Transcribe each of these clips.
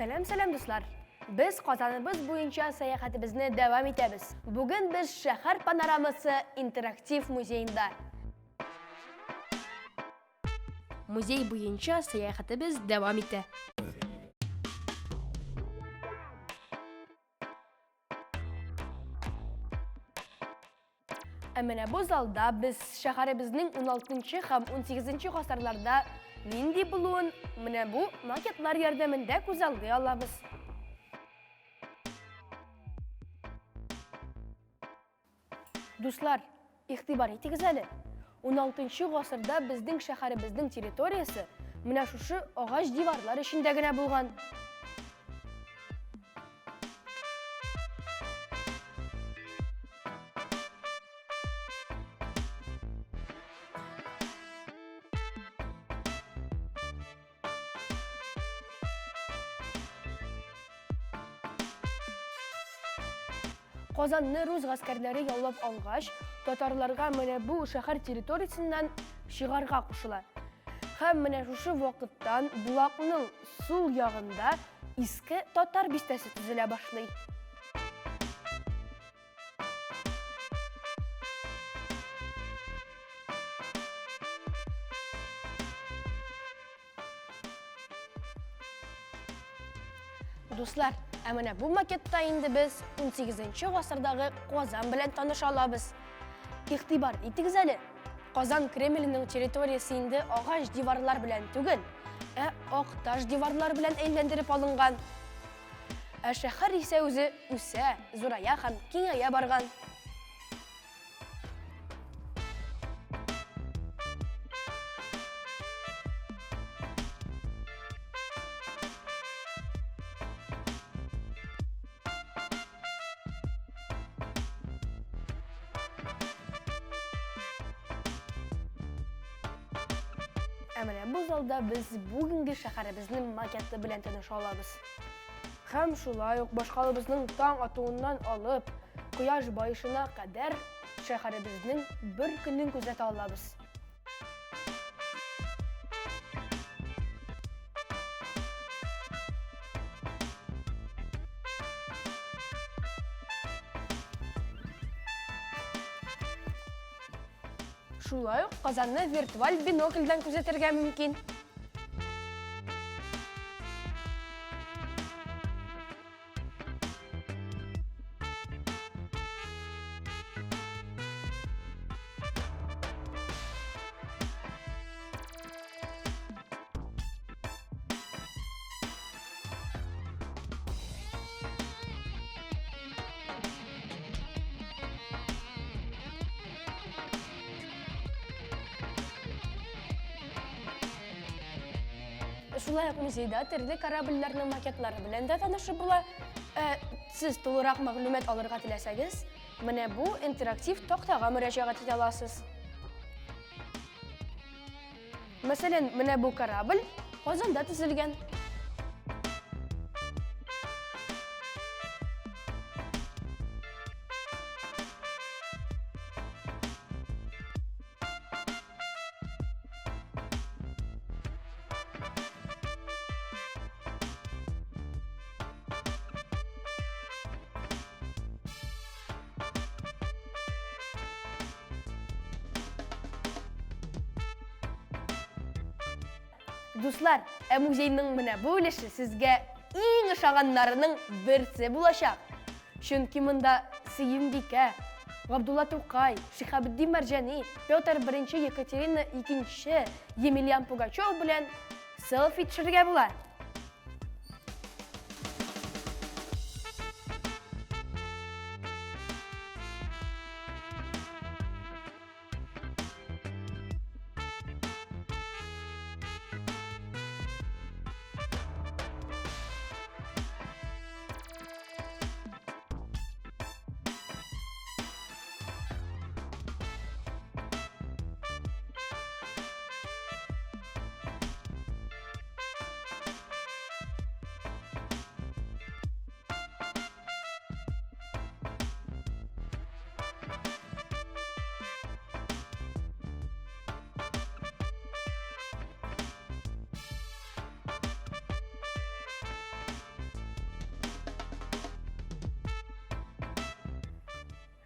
Сәлам, сәлам, дуслар! Без Казаныбыз буенча сәяхәтебезне дәвам итәбез. Бүген без шәһәр панорамасы интерактив музеенда. Музей буенча сәяхәтебез дәвам итә. Ә менә бу залда без шәһәребезнең 16 һәм 18 гасырларда нинди булуын менә бу макетлар ярдәмендә күзаллый алабыз. Дуслар, игътибар итегез әле. 16 гасырда безнең шәһәребезнең территориясе менә шушы агач диварлар эчендә генә булган. Казанны рус гаскәрләре яулап алгач, татарларга менә бу шәһәр территориясеннән чыгарга кушыла. Һәм менә шушы вакыттан Болакның сул ягында Иске Татар бистәсе төзелә башлый. Дуслар, ә менә бу макетта инде без 18 гасырдагы Казан белән таныша алабыз. Игътибар итегез әле, Казан Кремленең территориясе инде агач диварлар белән түгел, ә ак таш диварлар белән әйләндереп алынган. Ә шәһәр исә үзе үсә, зурая һәм киңәя барган. Ә менә бу залда без бүгенге шәһәребезнең макеты белән таныша алабыз. Һәм шулай ук башкалабызның таң атуыннан алып, кояш баешына кадәр шәһәребезнең бер көнен күзәтә алабыз. Шулай ук Казанны виртуаль бинокльдән күзәтергә мөмкин. Шулай ук музейда төрле корабльләрнең макетлары белән дә танышып була. Ә сез тулырак мәгълүмат алырга теләсәгез, менә бу интерактив тактага мөрәҗәгать итә аласыз. Мәсәлән, менә бу корабль Казанда төзелгән. Дуслар, ә музейның менә бу өлеше сезгә иң ошаганнарының берсе булачак. Чөнки монда Сөембикә, Габдулла Тукай, Шиһабетдин Мәрҗани, Петр I, Екатерина II, Емельян Пугачев белән селфи төшерергә була.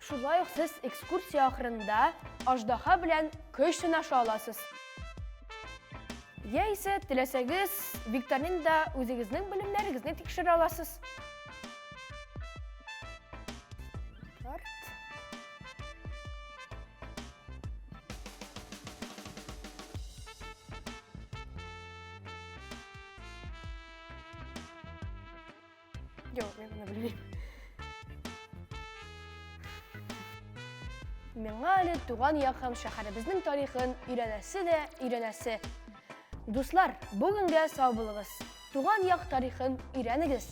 Шулай ук сез экскурсия ахырында аждаһа белән көч сынаша аласыз. Яисә, теләсәгез, викторинда үзегезнең белемнәрегезне тикшерә аласыз. Тарт. Юк, мин моны белмим. Миңа әле туган як һәм шәһәребезнең тарихын өйрәнәсе дә өйрәнәсе. Дуслар, бүгенгә сау булыгыз. Туган як тарихын өйрәнегез.